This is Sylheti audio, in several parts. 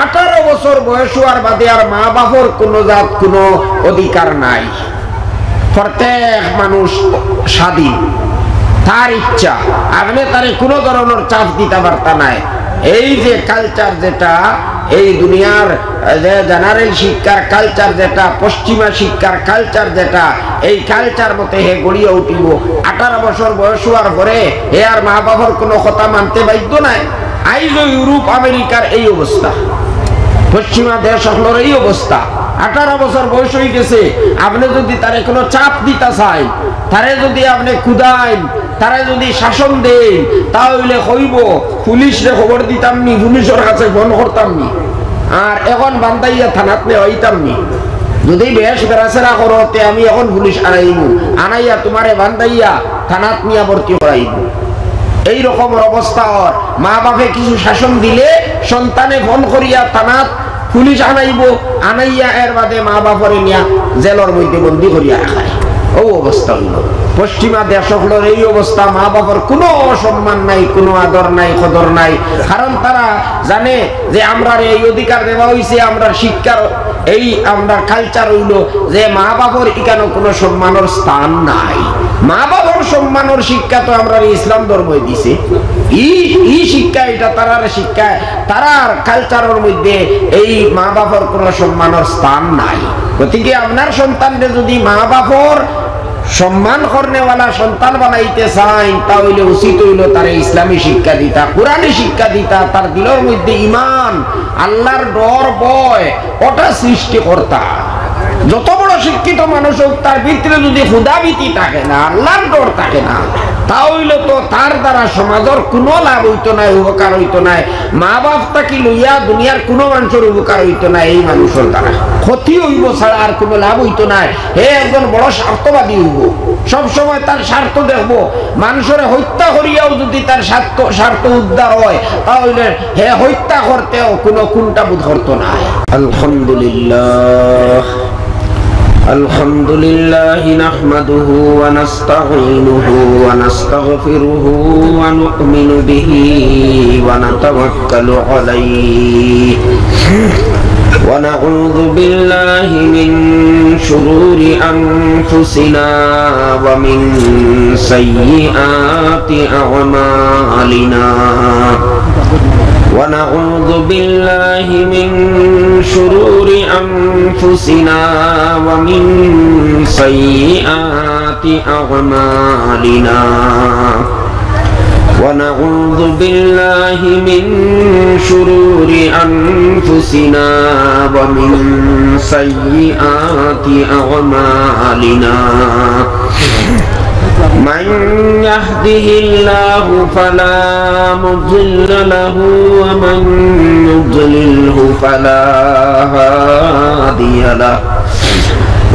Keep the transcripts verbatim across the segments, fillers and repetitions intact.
আঠারো বছর বয়স অওয়ার বাদে আর মা বাপর কুনু জাত কুনু অধিকার নাই। প্রত্যেক মানুষ স্বাধীন, তার ইচ্ছা। আপনে তারে কুনু ধরনর চাপ দিতা পারতা নায়। এই যে culture যেটা, এই দুনিয়ার যে general শিক্ষার culture যেটা, পশ্চিমা শিক্ষার culture যেটা, এই culture মতে হে গড়িয়া উঠিবো। আঠারো বছর বয়স অওয়ার পরে হে আর মা বাপর কুনু কথা মানতে বাধ্য নায়। আইজও ইউরোপ আমেরিকার এই অবস্থা, পশ্চিমা দেশ অকলর এই অবস্থা। আঠারো বছর বয়স অইগেছে, আপনে যুদি তারে কুনু চাপ দিতা চাইন, তারে যুদি আপনে কুদাইন, তারে যুদি শাসন দেইন, তা অইলে কইবো, "পুলিশরে খবর দিতাম নি, পুলিশর কাছে ফোন করতাম নি, আর অখন বান্দাইয়া থানাত নেওয়াইতাম নি।" যুদি বেশ বেড়াছেড়া করো, তে আমি অখন পুলিশ আনাইমু, আনাইয়া তুমারে বান্দাইয়া থানাত নিয়া ভর্তি করাইমু। এই রকমর অবস্থা অর। মা বাপে কিছু শাসন দিলে সন্তানে ফোন করিয়া থানাত পুলিশ আনাইবো, আনাইয়া এর বাদে মা বাপরে নিয়া জেলর মধ্যে বন্দি করিয়া রাখায়। অউ অবস্থা অইলো। পশ্চিমা দেশ অকলর এই অবস্থা, মা বাপর কুনু সম্মান নাই, কুনু আদর নাই, কদর নাই। কারণ তারা জানে যে আমরারে এই অধিকার দেওয়া অইছে, আমরার শিক্ষার এই আমরার culture অইলো যে মা বাপর ইকানো কুনু সম্মানর স্থান নাই। মা বাপর সম্মানর শিক্ষা তো আমরারে ইসলাম ধর্মই দিছে। ই, ই শিক্ষা, ইটা তারার শিক্ষা, তারার cultureর মধ্যে এই মা বাপর কুনু সম্মানর স্থান নাই। গতিকে আপনার সন্তানরে যুদি মা বাপর সম্মান করনেওয়ালা সন্তান বানাইতে চাইন, তা অইলে উচিত অইলো তারে ইসলামী শিক্ষা দিতা, কোরআনী শিক্ষা দিতা, তার দিলর মধ্যে ইমান, আল্লার ডর, ভয়, অটা সৃষ্টি করতা। যত বড় শিক্ষিত মানুষ অউক, তার ভিতরে যুদি খুদাভীতি থাকে না, আল্লার ডর থাকে না, তা অইলে তো তার দ্বারা সমাজর কুনু লাভ অইতো নায়, উপকার অইতো নায়। মা বাপ থাকি লইয়া দুনিয়ার কুনু মানষর উপকার অইতো নায়, এই মানুষর দ্বারা ক্ষতি অইবো ছাড়া আর কুনু লাভ অইতো নায়। হে একজন বড় স্বার্থবাদী অইবো, সব সময় তার স্বার্থ দেখবো। মানষরে হত্যা করিয়াও যুদি তার স্বার্থ, স্বার্থ উদ্ধার অয়, তা অইলে হে হত্যা করতেও কুনু কুণ্ঠাবোধ করতো নায়। আলহামদুলিল্লাহ। الحمد لله نحمده ونستعينه ونستغفره ونؤمن به ونتوكل عليه ونعوذ بالله من شرور أنفسنا ومن سيئات أعمالنا ونعوذ بالله من شرور أنفسنا ومن سيئات أعمالنا ونعوذ بالله من شرور أنفسنا ومن سيئات أعمالنا. من يهده الله فلا مضل له ومن يضلله فلا هادي له.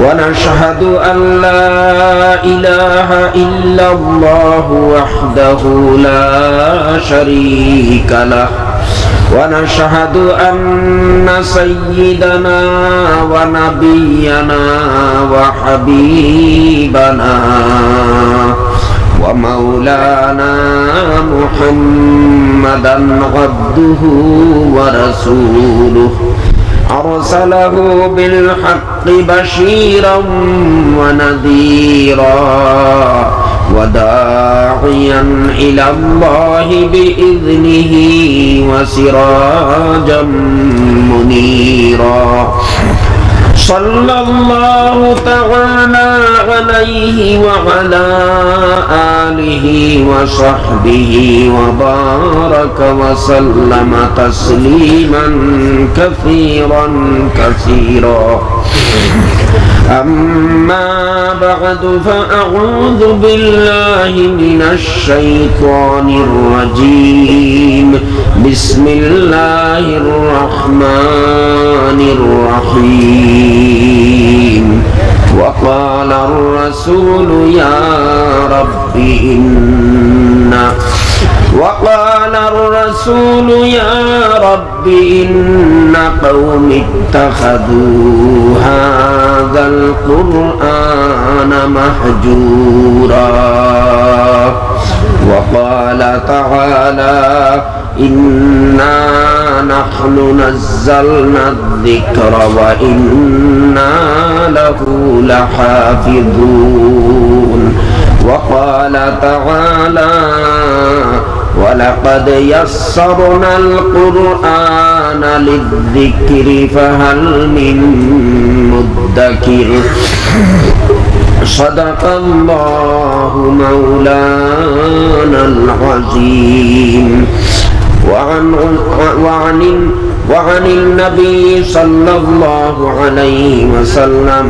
ونشهد أن لا إله إلا الله وحده لا شريك له. ونشهد أن سيدنا ونبينا وحبيبنا ومولانا محمدا عبده ورسوله أرسله بالحق بشيرا ونذيرا وداعيا إلى الله بإذنه وسراجا منيرا. صلى الله تعالى عليه وعلى آله وصحبه وبارك وسلم تسليما كثيرا كثيرا. أما بعد، فأعوذ بالله من الشيطان الرجيم. بسم الله الرحمن الرحيم. وقال الرسول يا رب إن، وقال الرسول يا رب إن قوم اتخذوا هذا القرآن مهجورا. وقال تعالى إنا نحن نزلنا الذكر وإنا له لحافظون. وقال تعالى: ولقد يسرنا القرآن للذكر فهل من مدكر. صدق الله مولانا العظيم. وعن، وعن، وعن النبي صلى الله عليه وسلم: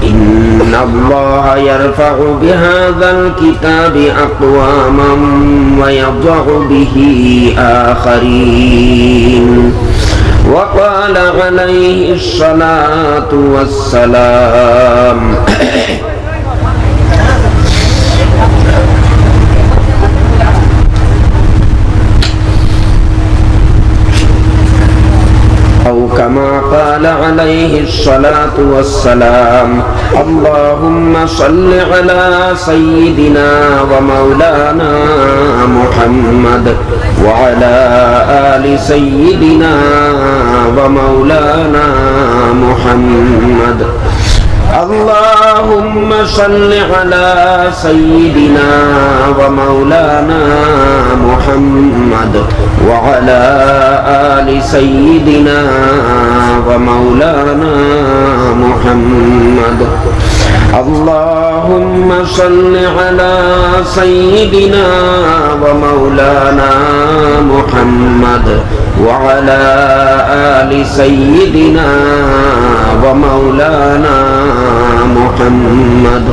إن الله يرفع بهذا الكتاب أقواما ويضع به آخرين. وقال عليه الصلاة والسلام: أو كما قال عليه الصلاة والسلام: اللهم صل على سيدنا ومولانا محمد وعلى آل سيدنا ومولانا محمد. اللهم صل على سيدنا ومولانا محمد وعلى آل سيدنا ومولانا محمد. اللهم صل على سيدنا ومولانا محمد وعلى آل سيدنا ومولانا محمد.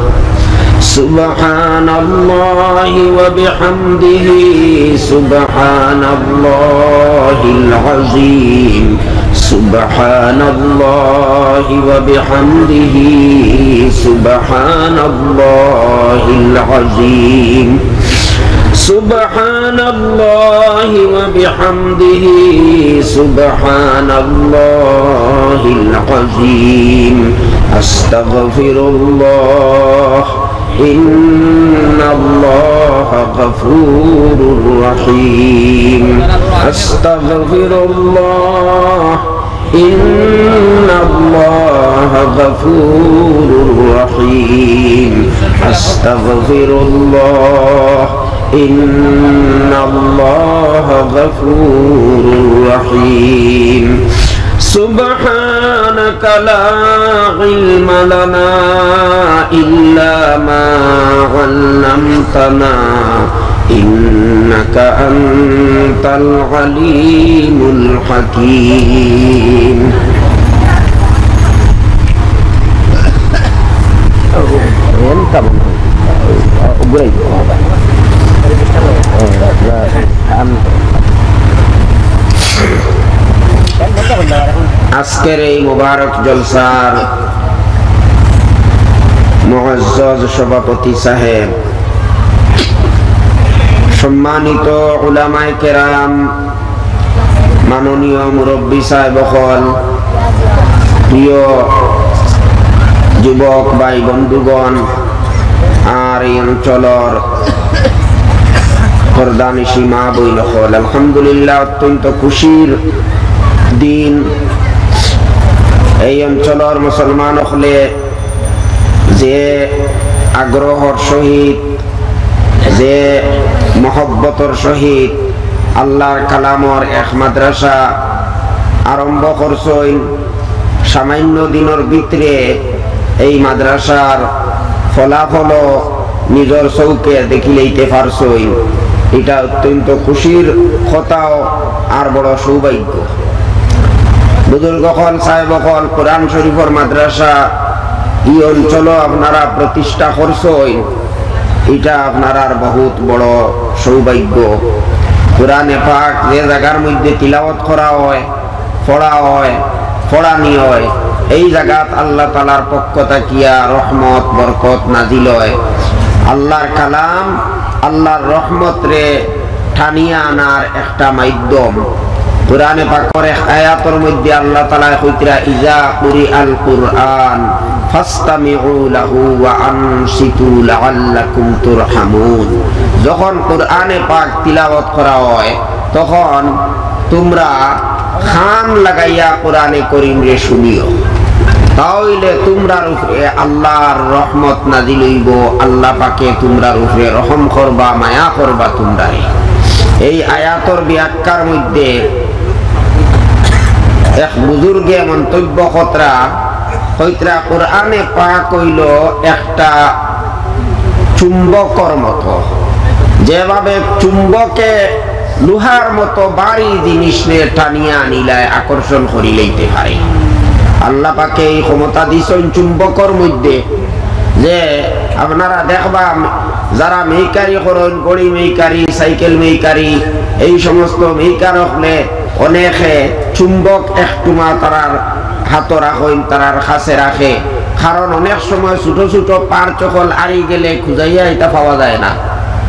سبحان الله وبحمده، سبحان الله العظيم، سبحان الله وبحمده، سبحان الله العظيم. سبحان الله وبحمده، سبحان الله العظيم. أستغفر الله، إن الله غفور رحيم. أستغفر الله، إن الله غفور رحيم. أستغفر الله، إن الله غفور رحيم. سبحانك لا علم لنا إلا ما علمتنا، إنك أنت العليم الحكيم. আজকের এই মোবারক জলসার মুআজ্জাজ সভাপতি সাহেব, সম্মানিত উলামায়ে কেরাম, মাননীয় মুরব্বী সাহেব অকল, প্রিয় যুবক ভাই বন্ধুগণ, আর এই অঞ্চলর পর্দানিশী মা বইন অকল, আলহামদুলিল্লাহ, অত্যন্ত খুশির দিন। এই অঞ্চলর মুসলমান অকলে যে আগ্রহর সহিত, যে মহব্বতর সহিত আল্লাহর কালামর এক মাদ্রাসা আরম্ভ করছইন, সামান্য দিনর ভিতরে এই মাদ্রাসার ফলাফলও নিজর চউখে দেখিলাইতে পারছইন। ইটা অত্যন্ত খুশির কথাও আর বড় সৌভাগ্য। বুজুর্গ অকল, সাহেব অকল, কোরআন শরীফর মাদ্রাসা ই অঞ্চলও আপনারা প্রতিষ্ঠা করছইন, ইটা আপনারার বহুত বড় সৌভাগ্য। কোরআনে পাক যে জাগার মধ্যে তিলাওয়াত করা অয়, পড়া অয়, পড়ানি অয়, এই জাগাত আল্লাহ তাআলার পক্ষ থাকিয়া রহমত, বরকত নাজিল অয়। আল্লাহর কালাম, আল্লাহর রহমতরে টানিয়া আনার একটা মাধ্যম। কোরআনে পাকর এক আয়াতর মধ্যে আল্লাহ তাআলায় কইতরা, "ইজা কুরিআল কুরআন ফাস্তামিউ লাহু ওয়া আনসিতু লাআল্লাকুম তুরহামুন।" যখন কোরআনে পাক তিলাওয়াত করা অয়, তখন তুমরা কান লাগাইয়া কোরআনে করিমরে শুনিও, তা অইলে তুমরার উপরে আল্লার রহমত নাজিল অইবো, আল্লা পাকে তুমরার উপরে রহম করবা, মায়া করবা তুমরারে। এই আয়াতর ব্যাখ্যার মধ্যে এক বুজুর্গে মন্তব্য করতরা, কইতরা, কোরআনে পাক অইলো একটা চুম্বকর মতো, যেভাবে চুম্বকে লোহার মতো ভারী জিনিসরে টানিয়া আনিলায়, আকর্ষণ করিলাইতে পারে। আল্লা পাকে এই ক্ষমতা দিছইন চুম্বকর মধ্যে, যে আপনারা দেখবা, যারা মেকারি করইন, ঘড়ি মেকারি, সাইকেল মেকারি, এই সমস্ত মেকার অকলে অনেকে চুম্বক একটুমা তারার হাতো রাখইন, তারার কাছে রাখে। কারণ অনেক সময় ছোট ছোট parts অকল আরি গেলে খুজাইয়া ইতা পাওয়া যায় না,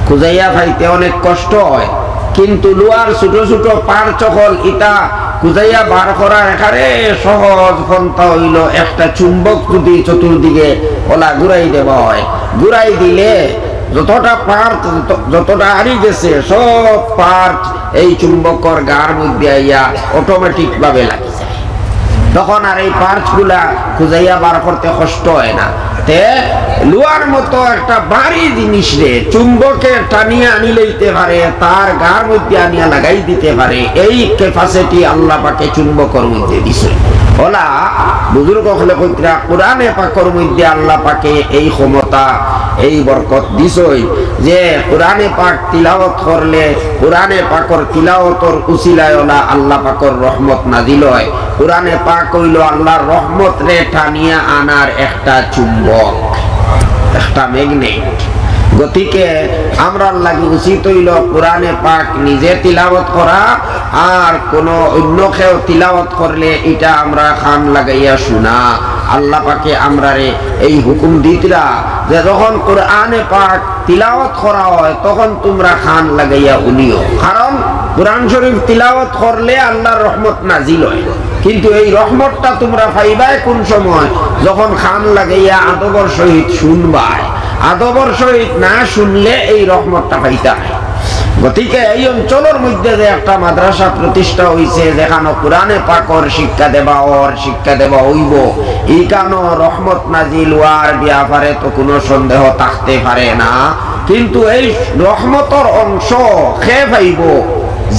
খুজাইয়া পাইতে অনেক কষ্ট হয়। কিন্তু লোহার ছোট ছোট parts অকল ইতা খুজাইয়া বার করার একেবারে সহজ পন্থা অইলো একটা চুম্বক যদি চতুর্দিকে অলা ঘুরাই দেওয়া হয়, ঘুরাই দিলে যতটা parts, যত-, যতটা আরি গেছে, সব parts এই চুম্বকর গার মধ্যে আইয়া automatic ভাবে লাগি যায়। তখন আর এই parts গুলা খুজাইয়া বার করতে কষ্ট হয় না। তে লোহার মতো একটা ভারী জিনিসরে চুম্বকে টানিয়া আনিলাইতে পারে, তার গার মধ্যে আনিয়া লাগাই দিতে পারে, এই capacity আল্লা পাকে চুম্বকর মধ্যে দিছে। অলা বুজুর্গ অকলে কইতরা, কোরআনে পাকর মধ্যে আল্লা পাকে এই ক্ষমতা, এই বরকত দিছইন যে কোরআনে পাক তিলাওয়াত করলে, কোরআনে পাকর তিলাওয়াতর উসিলায় অলা আল্লা পাকর রহমত নাজিল হয়। কোরআনে পাক অইলো আল্লার রহমতরে টানিয়া আনার একটা চুম্বক, একটা magnet। গতিকে আমরার লাগি উচিত অইলো কোরআনে পাক নিজে তিলাওয়াত করা, আর কোনো অন্য কেউ তিলাওয়াত করলে ইটা আমরা কান লাগাইয়া শুনা। আল্লা পাকে আমরারে এই হুকুম দিতরা যে যখন কোরআনে পাক তিলাওয়াত করা হয়, তখন তুমরা কান লাগাইয়া হুনিও, কারণ কোরআন শরীফ তিলাওয়াত করলে আল্লার রহমত নাজিল হয়। কিন্তু এই রহমতটা তুমরা পাইবায় কোন সময়? যখন কান লাগাইয়া আদবর সহিত শুনবায়। আদবর সহিত না শুনলে এই রহমতটা পাইতায় নায়। গতিকে এই অঞ্চলর মধ্যে যে একটা মাদ্রাসা প্রতিষ্ঠা অইছে, যেখানো কোরআনে পাকর শিক্ষা দেওয়া অর, শিক্ষা দেওয়া অইবো, ইখানো রহমত নাজিল অওয়ার ব্যাপারে তো কোনো সন্দেহ থাকতে পারে না। কিন্তু এই রহমতর অংশ কে পাইবো?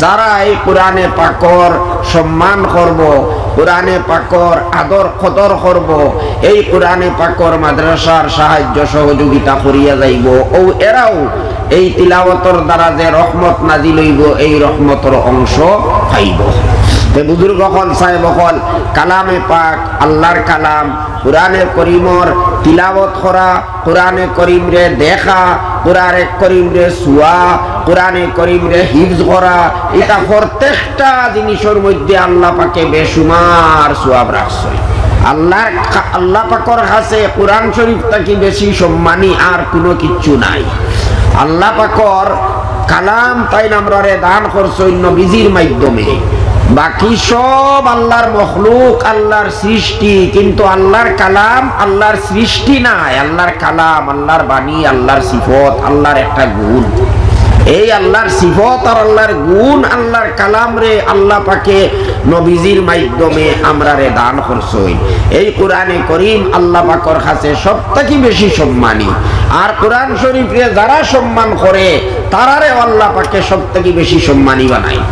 যারা এই কোরআনে পাকর সম্মান করবো, কোরআনে পাকর আদর কদর করবো, এই কোরআনে পাকর মাদ্রাসার সাহায্য সহযোগিতা করিয়া যাইবো, অউ এরাউ এই তিলাওয়াতর দ্বারা যে রহমত নাজিল অইবো, এই রহমতর অংশ পাইবো। তে বুজুর্গ অকল, সাহেব অকল, কালামে পাক, আল্লার কালাম, কোরআনে করিমর তিলাওয়াত করা, কোরআনে করিমরে দেখা, কোরআনে করিমরে ছুয়া, কোরআনে করিমরে হিফজ করা, ইতা প্রত্যেকটা জিনিসর মধ্যে আল্লা পাকে বেসুমার সওয়াব রাখছইন। আল্লার কা-, আল্লা পাকর কাছে কোরআন শরীফ থাকি বেশি সম্মানী আর কুনু কিচ্ছু নাই। আল্লা পাকর কালাম তাইন আমরারে দান করছইন নবীজির মাধ্যমে। বাকি সব আল্লার মখলুক, আল্লার সৃষ্টি, কিন্তু আল্লার কালাম আল্লার সৃষ্টি নায়। আল্লার কালাম, আল্লার বাণী, আল্লার সিফত, আল্লার একটা গুণ। এই আল্লার সিফত আর আল্লার গুণ, আল্লার কালামরে আল্লা পাকে নবীজির মাধ্যমে আমরারে দান করছইন। এই কোরআনে করিম আল্লা পাকর কাছে সব থাকি বেশি সম্মানী। আর কোরআন শরীফরে যারা সম্মান করে, তারারেও আল্লা পাকে সব থাকি বেশি সম্মানী বানাইন।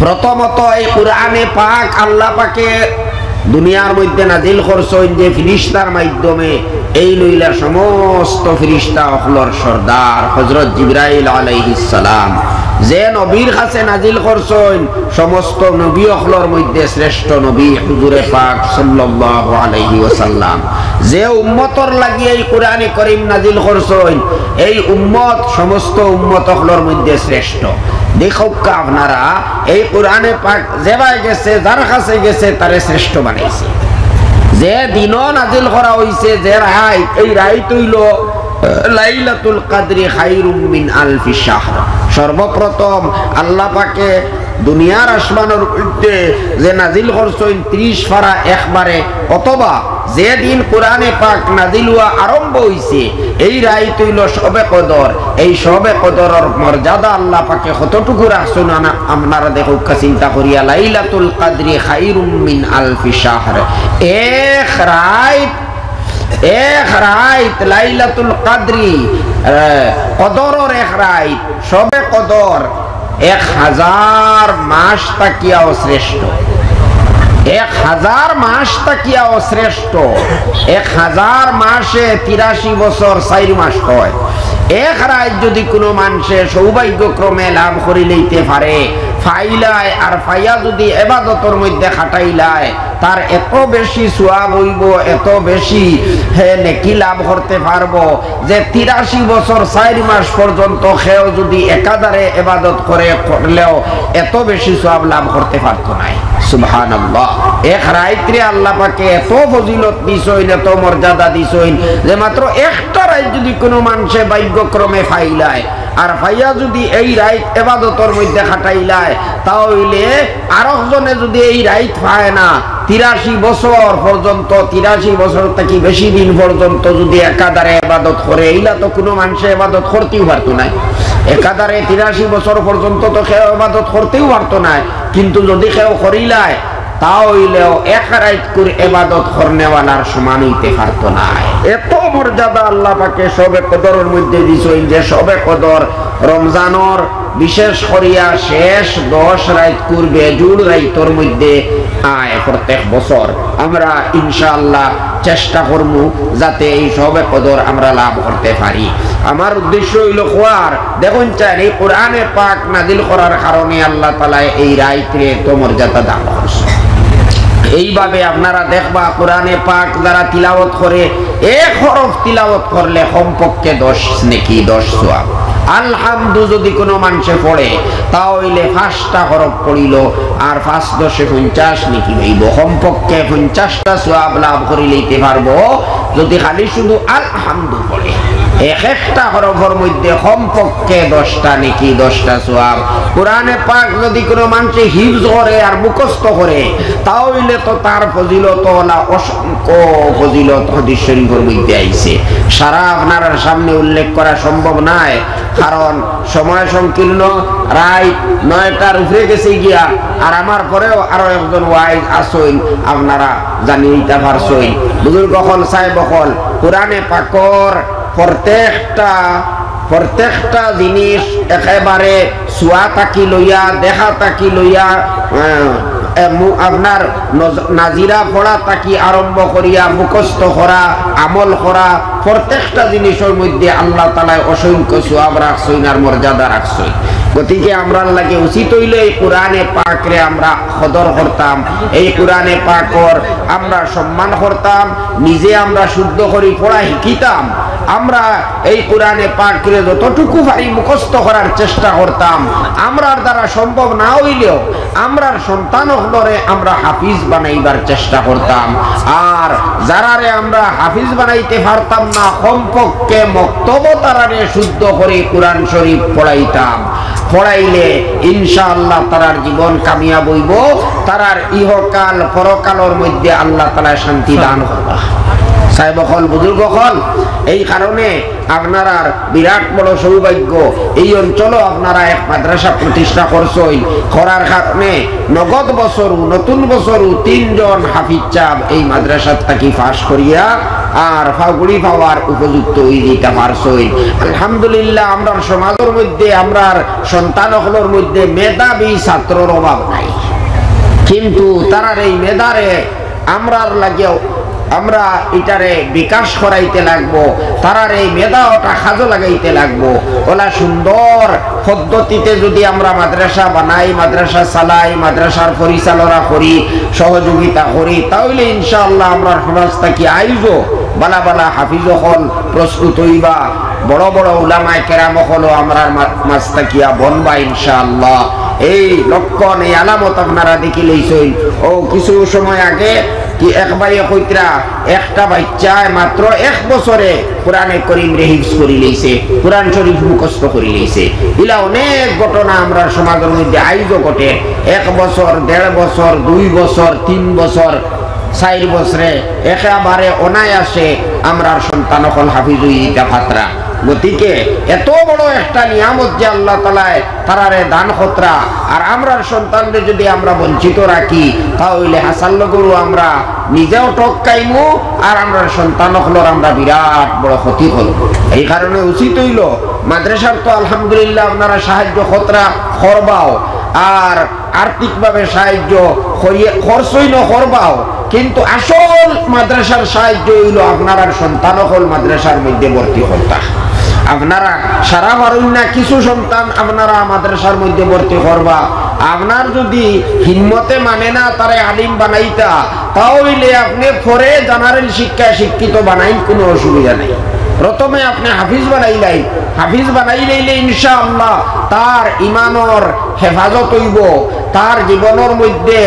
প্রথমত, এই কোরআনে পাক আল্লা পাকে দুনিয়ার মধ্যে নাজিল করছইন যে ফিরিস্তার মাধ্যমে, এই লইলা সমস্ত ফিরিস্তা অকলর সর্দার হযরত জিবরাইল আলাইহিস সালাম। যে নবীর কাছে নাজিল করছইন, সমস্ত নবী অকলর মধ্যে শ্রেষ্ঠ নবী হুজুরে পাক সাল্লাল্লাহু আলাইহি ওয়াসাল্লাম। যে উম্মতর লাগি এই কোরআনে করিম নাজিল করছইন, এই উম্মত সমস্ত উম্মত অকলর মধ্যে শ্রেষ্ঠ। দেখউক্কা আপনারা, এই কোরআনে পাক যেবায় গেছে, যার কাছে গেছে, তারে শ্রেষ্ঠ বানাইছে। যে দিনও নাজিল করা অইছে, যে রাইত, এই রাইত অইলো লাইলাতুল কাদরি খায়রুম মিন আলফি শাহর। সর্বপ্রথম আল্লা পাকে দুনিয়ার আসমানর মধ্যে যে নাজিল করছইন ত্রিশ পারা একবারে, অথবা যেদিন কোরআনে পাক নাজিল হওয়া আরম্ভ হইছে, এই রাইত হইল শবে কদর। এই শবে কদরর মর্যাদা আল্লাহ পাকে কতটুকু রাখছইন, আনা-, আপনারা দেখউক্কা চিন্তা করিয়া, লাইলাতুল কাদরি খাইরুম মিন আলফি শাহর। এক রাইত, এক রাইত লাইলাতুল কাদরি, আহ, কদরর এক রাইত, শবে কদর এক হাজার মাস থাকিয়াও শ্রেষ্ঠ। এক হাজার মাস থাকিয়াও শ্রেষ্ঠ। এক হাজার মাসে তিরাশি বছর চাইর মাস হয়। এক রাইত যদি কোনো মানষে সৌভাগ্যক্রমে লাভ করি লইতে পারে, ফাইলায় আর ফাইয়া যদি এবাদতর মধ্যে খাটাইলায়, তার এত বেশি সওয়াব হইব, এত বেশি হে নেকি লাভ করতে পারবো, যে তিরাশি বছর চাইর মাস পর্যন্ত কেউ যদি একাধারে এবাদত করে, করলেও এত বেশি সওয়াব লাভ করতে পারতো নায়। সুবহানাল্লাহ। এক রাইতরে আল্লাহ পাকে এত ফজিলত দিছইন, এত মর্যাদা দিছইন, যে মাত্র একটা রাইত যদি কোনো মানষে ভাগ্যক্রমে ফাইলায়, আর ফাইয়া যদি এই রাইত এবাদতর মধ্যে খাটাইলায়, তা হইলে আরক জনে যদি এই রাইত পায় না, তিরাশি বছর পর্যন্ত, তিরাশি বছর থাকি বেশি দিন পর্যন্ত যদি একাধারে এবাদত করে, এইলা তো কোনো মানষে এবাদত করতেও পারতো নায়। একাধারে তিরাশি বছর পর্যন্ত তো কেউ এবাদত করতেও পারতো নায়, কিন্তু যদি কেউ করিলায়, তা হইলেও এক রাইতকুর এবাদত করনেওয়ালার সমান হইতে পারতো নায়। এত মর্যাদা আল্লাহ পাকে শবে কদরর মধ্যে দিছইন যে শবে কদর রমজানর বিশেষ করিয়া শেষ দশ রাইতকুর বেজুড় রাইতর মধ্যে আয় প্রত্যেক বছর। আমরা ইনশাআল্লাহ চেষ্টা করমু যাতে এই শবে কদর আমরা লাভ করতে পারি। আমার উদ্দেশ্য হইল খোয়ার, দেখুন চাই, এই কোরআনে পাক নাজিল করার কারণে আল্লাহ তাআলায় এই রাইতরে এত মর্যাদা দান করছে। এইভাবে আপনারা দেখবা, কোরআনে পাক যারা তিলাওয়াত করে, এক হরফ তিলাওয়াত করলে কমপক্ষে দশ নেকি, দশ সওয়াব। আলহামদু যদি কোনো মানষে পড়ে, তা হইলে পাঁচটা হরফ পড়িল, আর পাঁচ দশে পঞ্চাশ নেকি পাইব। কমপক্ষে পঞ্চাশটা সওয়াব লাভ করি লইতে পারবো, যদি খালি শুধু আলহামদু পড়ে। এক একটা হরফর মধ্যে কমপক্ষে দশটা নেকি, দশটা সওয়াব। কোরআনে পাক যদি কোনো মানষে হিফজ করে আর মুখস্থ করে, তা হইলে তো তার ফজিলত ওলা অসংখ্য ফজিলত হাদিস শরীফর মধ্যে আইছে। সারা আপনারার সামনে উল্লেখ করা সম্ভব নায়, কারণ সময় সংকীর্ণ। রাইত নয়টার উপরে গেছে গিয়া, আর আমার পরেও আরো একজন ওয়াইজ আছইন, আপনারা জানিয়া দিতা পারছইন। বুজুর্গ অকল, সাহেব অকল, কোরআনে পাকর প্রত্যেকটা, প্রত্যেকটা জিনিস একেবারে ছুয়া থাকি লইয়া, দেখা থাকি লইয়া, আহ, এ, মু-, আপনার নজ-, নাজিরা পড়া থাকি আরম্ভ করিয়া মুখস্থ করা, আমল করা, প্রত্যেকটা জিনিসর মধ্যে আল্লাহ তাআলায় অসংখ্য সওয়াব রাখছইন আর মর্যাদা রাখছইন। গতিকে আমরার লাগি উচিত হইল এই কোরআনে পাকরে আমরা কদর করতাম, এই কোরআনে পাকর আমরা সম্মান করতাম, নিজে আমরা শুদ্ধ করি পড়া শিখিতাম। আমরা এই কোরআনে পাকরে যতটুকু পারি মুখস্থ করার চেষ্টা করতাম। আমরার দ্বারা সম্ভব না হইলেও আমরার সন্তান অকলরে আমরা হাফিজ বানাইবার চেষ্টা করতাম। আর যারারে আমরা হাফিজ বানাইতে পারতাম না, কমপক্ষে মক্তবো তারারে শুদ্ধ করি কোরআন শরীফ পড়াইতাম। পড়াইলে ইনশাআল্লাহ তারার জীবন কামিয়াব হইব, তারার ইহকাল পরকালর মধ্যে আল্লাহ তাআলা শান্তি দান করবা। সাহেব অকল, বুজুর্গ অকল, এই কারণে আপনারার বিরাট বড় সৌভাগ্য, এই অঞ্চলও আপনারা এক মাদ্রাসা প্রতিষ্ঠা করছইন, করার কারণে নগদ বছরও, নতুন বছরও তিনজন হাফিজ সাহেব এই মাদ্রাসার থাকি পাশ করিয়া আর ফাগুড়ি পাওয়ার উপযুক্ত হয়ে দিতে পারছইন। আলহামদুলিল্লাহ, আমরার সমাজের মধ্যে, আমরার সন্তান অকলর মধ্যে মেধাবী ছাত্রর অভাব নাই, কিন্তু তারার এই মেধারে আমরার লাগিয়াও আমরা ইটারে বিকাশ করাইতে লাগবো, তারার এই মেধা ওটা কাজো লাগাইতে লাগবো। ওলা সুন্দর পদ্ধতিতে যদি আমরা মাদ্রাসা বানাই, মাদ্রাসা চালাই, মাদ্রাসার পরিচালনা করি, সহযোগিতা করি, তাহলে ইনশাআল্লাহ আমরা সমাজ থাকি আইজও বালা বালা হাফিজ অকল প্রস্তুত হইবা, বড় বড় উলামায়ে কেরাম অকলও আমরার মা-, মাঝ থাকিয়া বনবা ইনশাআল্লাহ। এই লক্ষণ, এই আলামত আপনারা দেখি লইছইন। ও কিছু সময় আগে কি এক ভাইয়ে কইতরা, একটা বাচ্চায় মাত্র এক বছরে কোরআনে করিম রে হিফজ করি লইছে, কোরআন শরীফ মুখস্থ করি লইছে। ইলা অনেক ঘটনা আমরার সমাজের মধ্যে আইজও ঘটে। এক বছর, দেড় বছর, দুই বছর, তিন বছর, চাইর বছরে একেবারে অনায়াসে আমরার সন্তান অকল হাফিজ অইতা পারতরা। গতিকে এত বড় একটা নিয়ামত যে আল্লাহ তাআলায় তারারে দান করতরা, আর আমরার সন্তানরে যদি আমরা বঞ্চিত রাখি, তা অইলে হাছার লগেউ আমরা নিজেও ঠক খাইমু, আর আমরার সন্তান অকলর আমরা বিরাট বড় ক্ষতি করমু। এই কারণে উচিত অইলো মাদ্রাসার তো আলহামদুলিল্লাহ আপনারা সাহায্য করতরা, করবাও, আর আর্থিকভাবে সাহায্য করিয়া খরচই না করবাও, কিন্তু আসল মাদ্রাসার সাহায্য অইলো আপনারার সন্তান অকল মাদ্রাসার মধ্যে ভর্তি করতা। আপনারা সারা পারইন না, কিছু সন্তান আপনারা মাদ্রাসার মধ্যে ভর্তি করবা। আপনার যদি হিম্মতে মানে না তারে আলিম বানাইতা, তা অইলে আপনে পরে জেনারেল শিক্ষায় শিক্ষিত বানাইন, কুনু অসুবিধা নাই। প্রথমে আপনে হাফিজ বানাইলাইন, হাফিজ বানাইলাইলে ইনশাআল্লাহ তার ইমানর হেফাজত অইবো, তার জীবনর মধ্যে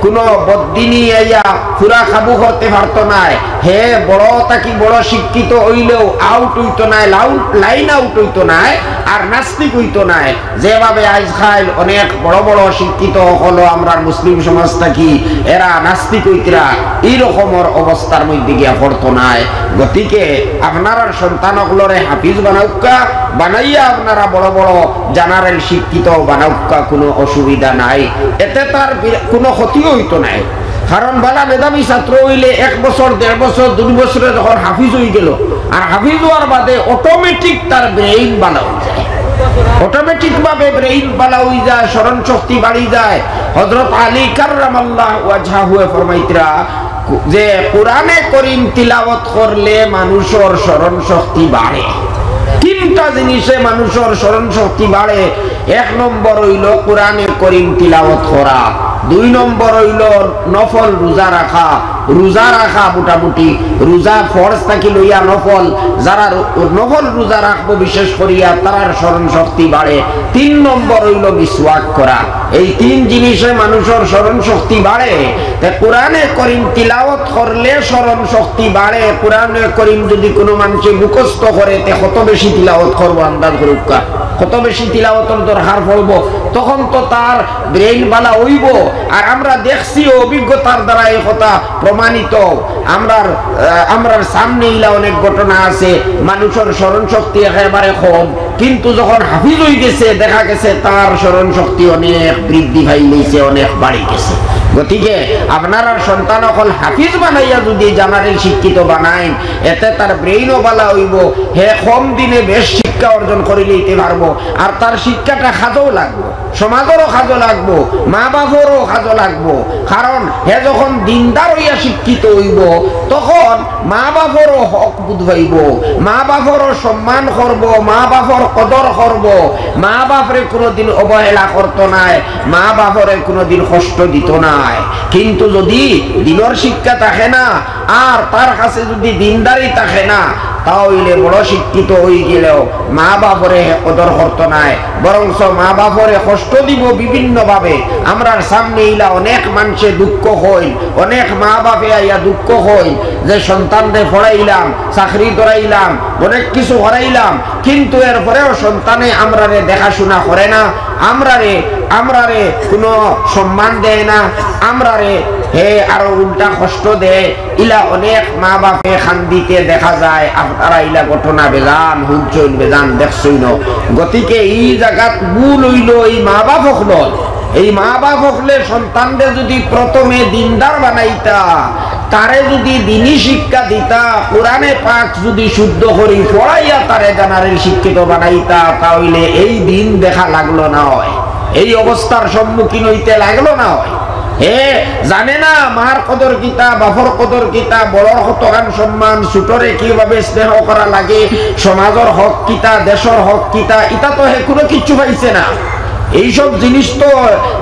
কুনু বদদিনি আইয়া পুরা কাবু করতে পারতো নায়। হে বড় থাকি বড় শিক্ষিত অইলেও আউট অইতো নায়, লাউ-, লাইন আউট অইতো নায়, আর নাস্তিক অইতো নায়। যেভাবে আইজকাইল অনেক বড় বড় শিক্ষিত অকলও আমরার মুসলিম সমাজ থাকি এরা নাস্তিক অইতরা, ই রকমর অবস্থার মধ্যে গিয়া পড়তো নায়। গতিকে আপনারার সন্তান অকলরে হাফিজ বানাউক্কা, বানাইয়া আপনারা বড় বড় জেনারেল শিক্ষিত বানাউক্কা, কুনু অসুবিধা নাই, এতে তার বি-, কুনু ক্ষতিও অইতো নায়। কারণ বালা মেধাবী ছাত্র অইলে এক বছর, দেড় বছর, দুই বছরে যখন হাফিজ অইগেলো, আর হাফিজ অওয়ার বাদে অটোমেটিক তার ব্রেইন বালা অইযায়, অটোমেটিক ভাবে ব্রেইন বালা অইযায়, স্মরণ শক্তি বাড়ি যায়। হযরত আলী কাররামাল্লাহু ওয়াজহাহুয়ে ফরমাইতরা যে কোরআনে করিম তিলাওয়াত করলে মানুষর স্মরণ শক্তি বাড়ে। তিনটা জিনিসে মানুষর স্মরণ শক্তি বাড়ে। এক নম্বর অইলো কোরআনে করিম তিলাওয়াত করা, দুই নম্বর অইলো নফল রোজা রাখা, রোজা রাখা মোটামুটি, রোজা ফরজ থাকি লইয়া নফল, যারা রো-, নফল রোজা রাখবো বিশেষ করিয়া তারার স্মরণ শক্তি বাড়ে। তিন নম্বর অইলো মিসওয়াক করা। এই তিন জিনিসে মানুষর স্মরণ শক্তি বাড়ে। তে কোরআনে করিম তিলাওয়াত করলে স্মরণ শক্তি বাড়ে। কোরআনে করিম যদি কুনু মানষে মুখস্থ করে, তে কত বেশি তিলাওয়াত করবো আন্দাজ করউক্কা, কত বেশি তিলাওয়াতর দরকার পড়বো, তখন তো তার ব্রেইন বালা অইবো। আর আমরা দেখছি অভিজ্ঞতার দ্বারা এই কথা প্রমাণিত। আমরার, আহ, আমরার সামনে ইলা অনেক ঘটনা আছে, মানুষর স্মরণ শক্তি একেবারে কম, কিন্তু যখন হাফিজ অইগেছে দেখা গেছে তার স্মরণ শক্তি অনেক বৃদ্ধি পাইলিছে, অনেক বাড়ি গেছে। গতিকে আপনারার সন্তান অকল হাফিজ বানাইয়া যদি জেনারেল শিক্ষিত বানাইন, এতে তার ব্রেইনও বালা অইবো, হে কম দিনে বেশ শিক্ষা অর্জন করিলাইতে পারবো, আর তার শিক্ষাটা কাজেও লাগবো, সমাজরও কাজে লাগবো, মা বাপরও কাজে লাগবো। কারণ হে যখন দিনদার অইয়া শিক্ষিত অইবো, তখন মা বাপরও হক বুঝ পাইবো, মা বাপরও সম্মান করবো, মা বাপর কদর করবো, মা বাপরে কুনুদিন অবহেলা করতো নায়, মা বাপরে কুনুদিন কষ্ট দিতো নায়। কিন্তু যদি দিনর শিক্ষা থাকে না, আর তার কাছে যদি দিনদারি থাকে না, তা অইলে বড় শিক্ষিত অইগেলেও মা বাপরে হে কদর করতো নায়, বরঞ্চ মা বাপরে কষ্ট দিবো বিভিন্নভাবে। আমরার সামনে ইলা অনেক মানষে দুঃখ কইন, অনেক মা বাপে আইয়া দুঃখ কইন যে সন্তানরে পড়াইলাম, চাকরি করাইলাম, অনেক কিছু করাইলাম, কিন্তু এরপরেও সন্তানে আমরারে দেখাশুনা করে না, আমরারে, আমরারে কুনু সম্মান দেয় না, আমরারে হে আরো উল্টা কষ্ট দেয়। ইলা অনেক মা বাপে কান্দিতে দেখা যায়। আপনারা ইলা ঘটনা বেজান হুনছইন, বেজান দেখছইন। গতিকে ই জাগাত ভুল অইলো ই মা বাপ অকলর। এই মা বাপ অকলে সন্তানরে যদি প্রথমে দিনদার বানাইতা, তারে যদি দিনি শিক্ষা দিতা, কোরআনে পাক যদি শুদ্ধ করি পড়াইয়া তারে জেনারেল শিক্ষিত বানাইতা, তা অইলে এই দিন দেখা লাগলো না অয়, এই অবস্থার সম্মুখীন অইতে লাগলো না অয়। হে জানে না মার কদর কিতা, বাপর কদর কিতা, বড়র কতখান সম্মান, ছোটরে কিভাবে স্নেহ করা লাগে, সমাজর হক কিতা, দেশর হক কিতা, ইতা তো হে কুনু কিচ্ছু পাইছে না। এইসব জিনিস তো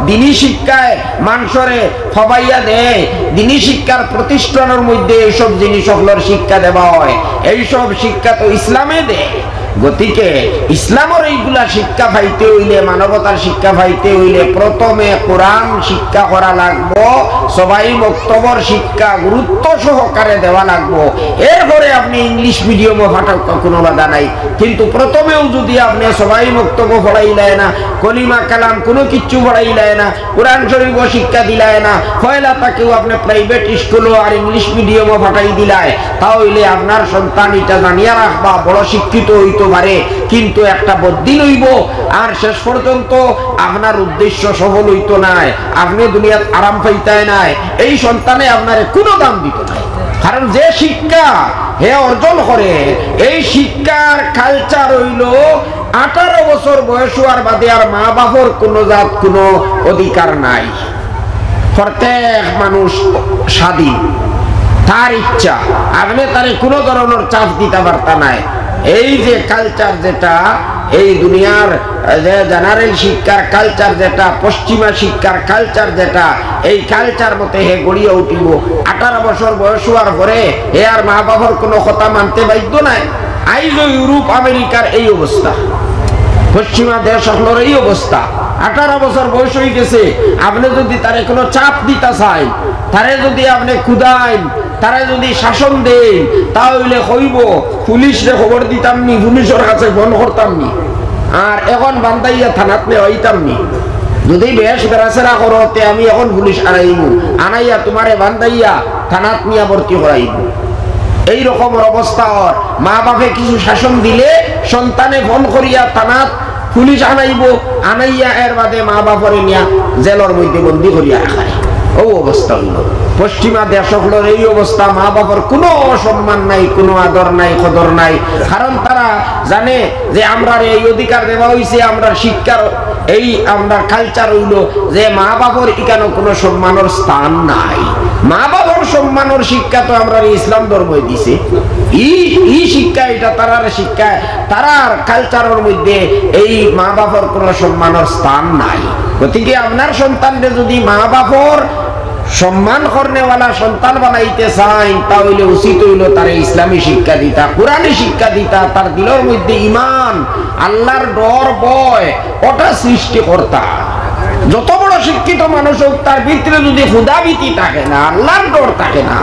দিনি শিক্ষায় মানষরে ফবাইয়া দেয়, দিনি শিক্ষার প্রতিষ্ঠানর মধ্যে এইসব জিনিস অকলর শিক্ষা দেওয়া অয়। এইসব শিক্ষা তো ইসলামে দেয়। গতিকে ইসলামর এইগুলা শিক্ষা পাইতে অইলে, মানবতার শিক্ষা পাইতে অইলে প্রথমে কোরআন শিক্ষা করা লাগবো, সবাই মক্তবর শিক্ষা গুরুত্ব সহকারে দেওয়া লাগবো। এরপরে আপনে ইংলিশ মিডিয়ামো পাঠাউক্কা, কুনু বাধা নাই। কিন্তু প্রথমেউ যুদি আপনে সবাই মক্তবো পড়াইলায় না, কলিমা কালাম কুনু কিচ্ছু পড়াইলায় না, কোরআন শরীফও শিক্ষা দিলায় না, পয়লা থাকিউ আপনে প্রাইভেট স্কুলো আর ইংলিশ মিডিয়ামো পাঠাই দিলায়, তা অইলে আপনার সন্তান ইটা জানিয়া রাখবা, বড় শিক্ষিত অইতো পারে, কিন্তু একটা বদদিন অইবো, আর শেষ পর্যন্ত আপনার উদ্দেশ্য সফল অইতো নায়, আপনে দুনিয়াত আরাম পাইতায় নায়, এই সন্তানে আপনারে কুনু দাম দিতো নায়। কারণ যে শিক্ষা হে অর্জন করে, এই শিক্ষার কালচার অইলো আঠারো বছর বয়স অওয়ার বাদে আর মা বাপর কুনু জাত কুনু অধিকার নাই। প্রত্যেক মানুষ স্বাধীন, তার ইচ্ছা, আপনে তারে কুনু ধরনর চাপ দিতা পারতা নায়। এই যে কালচার যেটা, এই দুনিয়ার যে জেনারেল শিক্ষার কালচার যেটা, পশ্চিমা শিক্ষার কালচার যেটা, এই কালচার মতে হে গড়িয়া উঠিবো। আঠারো বছর বয়স অওয়ার পরে হে আর মা বাপর কুনু কথা মানতে বাধ্য নায়। আইজও ইউরোপ আমেরিকার এই অবস্থা, পশ্চিমা দেশ অকলর এই অবস্থা। আঠারো বছর বয়স অইগেছে, আপনে যুদি তারে কুনু চাপ দিতা চাইন, তারে যুদি আপনে কুদাইন, তারে যুদি শাসন দেইন, তা অইলে কইবো, "পুলিশরে খবর দিতাম নি, পুলিশর কাছে ফোন করতাম নি, আর অখন বান্দাইয়া থানাত নেওয়াইতাম নি। যুদি বেশ বেড়াছেড়া করো, তে আমি অখন পুলিশ আনাইমু, আনাইয়া তুমারে বান্দাইয়া থানাত নিয়া ভর্তি করাইমু।" এই রকমর অবস্থা অর। মা বাপে কিছু শাসন দিলে সন্তানে ফোন করিয়া থানাত পুলিশ আনাইবো, আনাইয়া এর বাদে মা বাপরে নিয়া জেলর মধ্যে বন্দি করিয়া রাখায়। অউ অবস্থা অইলো। পশ্চিমা দেশ অকলর এই অবস্থা, মা বাপর কুনু সম্মান নাই, কুনু আদর নাই, কদর নাই। কারণ তারা জানে যে আমরারে এই অধিকার দেওয়া অইছে, আমরার শিক্ষার এই আমরার কালচার অইলো যে মা বাপর ইকানো কুনু সম্মানর স্থান নাই। মা বাপর সম্মানর শিক্ষা তো আমরারে ইসলাম ধর্মই দিছে। ই, ই শিক্ষা, ইটা তারার শিক্ষা, তারার কালচারর মধ্যে এই মা বাপর কুনু সম্মানর স্থান নাই। গতিকে আপনার সন্তানরে যুদি মা বাপর সম্মান করনেওয়ালা সন্তান বানাইতে চাইন, তা অইলে উচিত অইলো তারে ইসলামী শিক্ষা দিতা, কোরআনী শিক্ষা দিতা, তার দিলর মধ্যে ইমান, আল্লার ডর, ভয়, অটা সৃষ্টি করতা। যত বড় শিক্ষিত মানুষ অউক, তার ভিতরে যুদি খুদাভীতি থাকে না, আল্লার ডর থাকে না,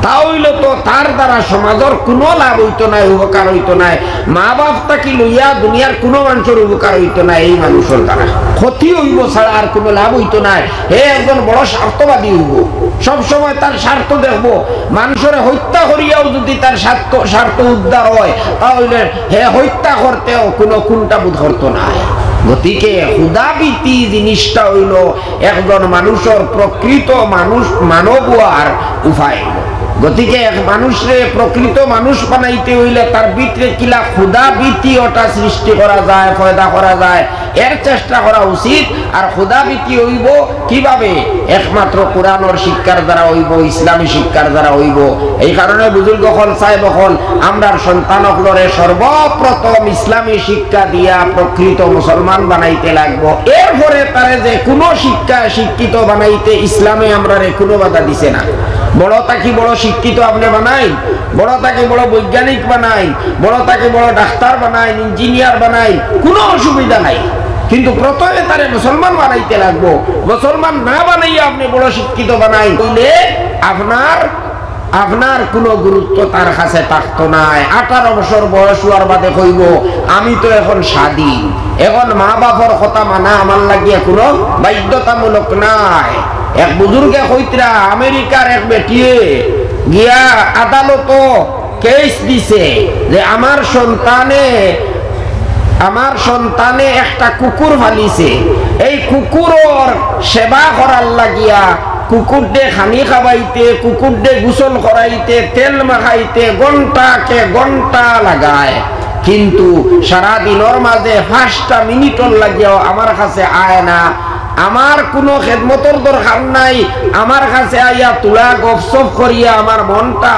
তা অইলে তো তার দ্বারা সমাজর কুনু লাভ অইতো নায়, উপকার অইতো নায়। মা বাপ থাকি লইয়া দুনিয়ার কুনু মানষর উপকার অইতো নায়, এই মানুষর দ্বারা ক্ষতি অইবো ছাড়া আর কুনু লাভ অইতো নায়। হে একজন বড় স্বার্থবাদী অইবো, সব সময় তার স্বার্থ দেখবো। মানষরে হত্যা করিয়াও যুদি তার স্বার্থ, স্বার্থ উদ্ধার অয়, তা অইলে হে হত্যা করতেও কুনু কুণ্ঠাবোধ করতো নায়। গতিকে খুদাভীতি জিনিসটা অইলো একজন মানুষর প্রকৃত মানুষ, মানব অওয়ার উপায়। গতিকে এক মানুষরে প্রকৃত মানুষ বানাইতে অইলে তার ভিতরে কিলা খুদাভীতি অটা সৃষ্টি করা যায়, পয়দা করা যায়, এর চেষ্টা করা উচিত। আর খুদাভীতি অইবো কিভাবে? একমাত্র কোরআনর শিক্ষার দ্বারা অইবো, ইসলামী শিক্ষার দ্বারা অইবো। এই কারণে বুজুর্গ অকল, সাহেব অকল, আমরার সন্তান অকলরে সর্বপ্রথম ইসলামী শিক্ষা দিয়া প্রকৃত মুসলমান বানাইতে লাগবো। এরপরে তারে যে কুনু শিক্ষা শিক্ষিত বানাইতে ইসলামে আমরারে কুনু বাধা দিছে না। বড় থাকি বড় শিক্ষিত আপনে বানাইন, বড় থাকি বড় বৈজ্ঞানিক বানাইন, বড় থাকি বড় ডাক্তার বানাইন, ইঞ্জিনিয়ার বানাইন, কুনু অসুবিধা নাই। কিন্তু প্রথমে তারে মুসলমান বানাইতে লাগবো। মুসলমান না বানাইয়া আপনে বড় শিক্ষিত বানাইন, অইলে আপনার, আপনার কুনু গুরুত্ব তার কাছে থাকতো নায়। আঠারো বছর বয়স অওয়ার বাদে কইবো, "আমি তো এখন স্বাধীন, এখন মা বাপর কথা মানা আমার লাগিয়া কুনু বাধ্যতামূলক নায়।" এক বুজুর্গে কইতরা, আমেরিকার এক বেটিয়ে গিয়া আদালতো কেস দিছে যে আমার সন্তানে, আমার সন্তানে একটা কুকুর পালিছে, এই কুকুরর সেবা করার লাগিয়া কুকুররে খানি খাবাইতে, কুকুররে গোসল করাইতে, তেল মাখাইতে ঘন্টাকে ঘন্টা লাগায়, কিন্তু সারা দিনর মাঝে পাঁচটা মিনিটর লাগিয়াও আমার কাছে আয় না। আমার কুনু খেদমতর দরকার নাই, আমার কাছে আইয়া তুলা গপসপ করিয়া আমার মনটা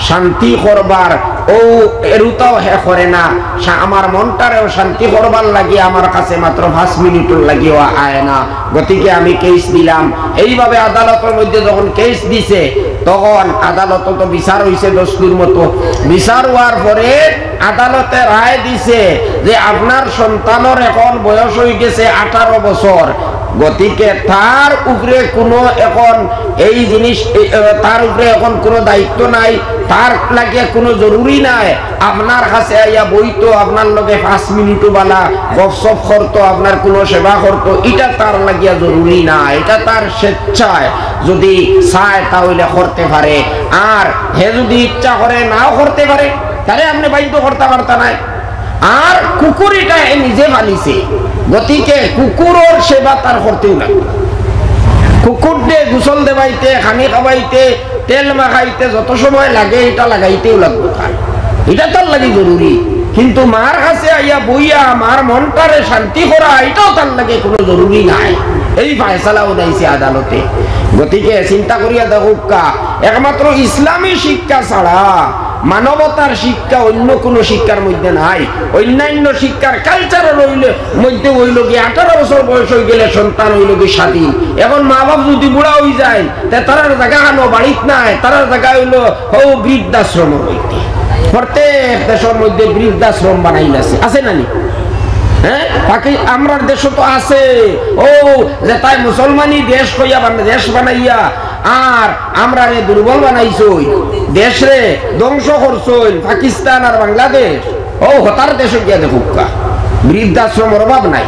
শান্তি করবার, ও এরুতাও হে করে না। শা-, আমার মনটারেও শান্তি করবার লাগি আমার কাছে মাত্র পাঁচ মিনিটর লাগিও আয় না। গতিকে আমি কেস দিলাম। এইভাবে আদালতর মধ্যে যখন কেস দিছে, তখন আদালতো তো বিচার অইছে দস্তুর মতো। বিচার অওয়ার পরে আদালতে রায় দিছে যে আপনার সন্তানর এখন বয়স অইগেছে আঠারো বছর, গতিকে তার উপরে কুনু এখন এই জিনিস, এ, এ, তার উপরে এখন কুনু দায়িত্ব নাই, তার লাগিয়া কুনু জরুরি নাই আপনার কাছে আইয়া বইতো, আপনার লগে পাঁচ মিনিটও বালা গপসপ করতো, আপনার কুনু সেবা করতো, ইটা তার লাগিয়া জরুরি না, ইটা তার স্বেচ্ছায় যদি চায় তা অইলে করতে পারে। আর হে যদি ইচ্ছা করে নাও করতে পারে, তারে আপনে বাধ্য করতা পারতা নায়। আর কুকুর ইটা হে নিজে পালিছে, গতিকে কুকুরর সেবা তার করতেউ লাগবো। কুকুররে গোসল দেবাইতে, খানি খাবাইতে, তেল মাখাইতে যত সময় লাগে, ইটা লাগাইতেউ লাগবো তার, ইটা তার লাগি জরুরি। কিন্তু মার কাছে আইয়া বইয়া মার মনটারে শান্তি করা, ইটাও তার লাগি কুনু জরুরি নাই। এই ফায়সালা উঠাইছে আদালতে। গতিকে চিন্তা করিয়া দেখউক্কা, একমাত্র ইসলামী শিক্ষা ছাড়া মানবতার শিক্ষা অন্য কুনু শিক্ষার মধ্যে নাই। অন্যান্য শিক্ষার কালচারর অইলে, মধ্যে অইলো কি, আঠারো বছর বয়স অইগেলে সন্তান অইলো কি স্বাধীন। এখন মা-বাপ যদি বুড়া অইযাইন, তে তারার জাগা খানো বাড়িত নাই, তারার জাগা অইলো অউ বৃদ্ধাশ্রমর মধ্যে। প্রত্যেক দেশর মধ্যে বৃদ্ধাশ্রম বানাইলাছে, আছে না নি? হ্যাঁ, বাকি আমরার দেশো তো আছে। অউ যেতায় মুসলমানি দেশ কইয়া বান-, দেশ বানাইয়া আর আমরারে দুর্বল বানাইছইন, দেশরে ধ্বংস করছইন, পাকিস্তান আর বাংলাদেশ। অউ হতার দেশো গিয়া দেখউক্কা, বৃদ্ধাশ্রমর অভাব নাই।